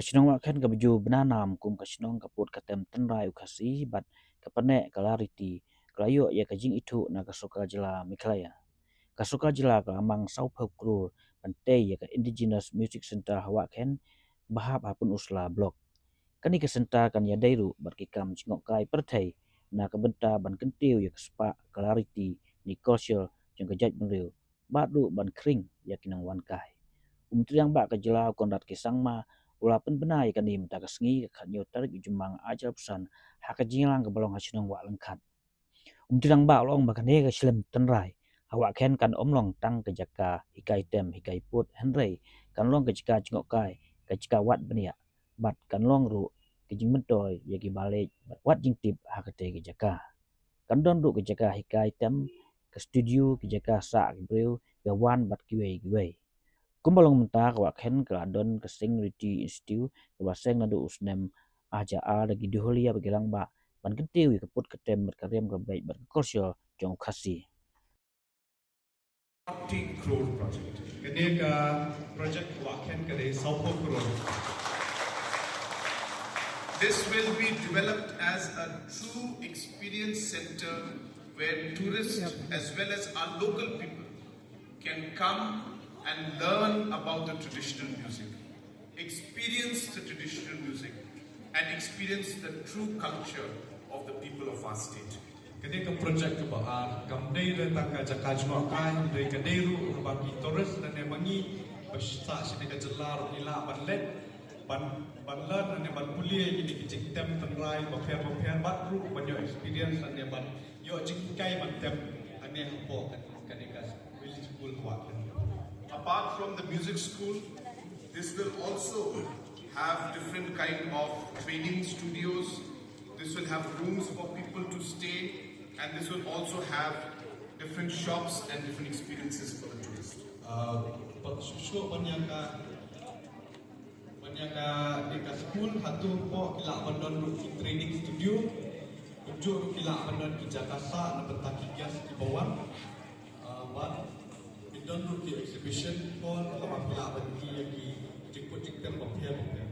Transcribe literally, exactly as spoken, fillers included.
Ka shnong Wahkhen kaba ju bna nam kum ka shnong ka pud ka tem tynrai u Khasi bad ka pyneh ka la riti ka la ïoh ïa ka jingithuh na ka sorkar jylla Meghalaya. Ka sorkar jylla ka la mang sawphew klur ban tei ïa ka Indigenous Music Centre ha Wahkhen ba hap ha Pynursla Block. Kane ka centre kan ïadei ruh bad ki kam jngohkai pyrthei na ka bynta ban kyntiew ïa ka spah ka la riti ne culture jong ka jaitbynriew bad ruh ban khring ïa ki nongwan kai. U Myntri Rangbah ka jylla u Conrad K Sangma u la pynbna ïa kane mynta ka sngi ka khathynñiew tarik u Jymmang arhajar arphew san ha ka jingïalang kaba long ha shnong Wahlyngkhat. U Myntri Rangbah u la ong ba kane ka shlem tynrai ha Wahkhen kan ym long tang ka jaka hikai tem hikai pud hynrei kan long ka jaka jngohkai, ka jaka wad bniah bad kan long ruh ka jingmyntoi ïa kiba leit bad wad jingtip ha katei ka jaka. Kan don ruh ka jaka hikai tem, ka studio, ka jaka sah ki briew ba wan bad kiwei kiwei. Kumba long mynta ka Wahkhen ka la don ka Sing Riti Institute kaba seng naduh u snem arhajar ar da ki Dukhulia bad ki Rangbah ban kyntiew ïa ka pud ka tem bad ka riam ka beit bad ka culture jong u Khasi. Forty crore project. Kane ka project Wahkhen ka dei sawphew crore. This will be developed as a true experience center where tourists as well as our local people can come and learn about the traditional music, experience the traditional music, and experience the true culture of the people of our state. Kane ka project kaba ar kam dei re tang ka jaka jngohkai, hynrei ka dei ruh ba ki tourist lane ma ngi ba sah shane ka jylla ruh ki lah ban leit ban ban learn lane ban pule ïa kine ki jingtem tynrai bapher bapher bad ruh ban ïoh experience lane ban ïoh jinghikai ban tem hangne hapoh kane ka village school Wahkhen. Apart from the music school, this will also have different kind of training studios. This will have rooms for people to stay, and this will also have different shops and different experiences for the tourists. Uh, but sure, ban ïa ka Ban ïa ka, ïa ka skul hato ruh ki lah ban don ruh ki training studio. Kumjuh ruh ki lah ban don ki jaka sah na bynta ki guest kiba wan. Ah, bad ki don ruh ki exhibition hall kaba ki lah ban ïa ki jingput jingtem bapher bapher.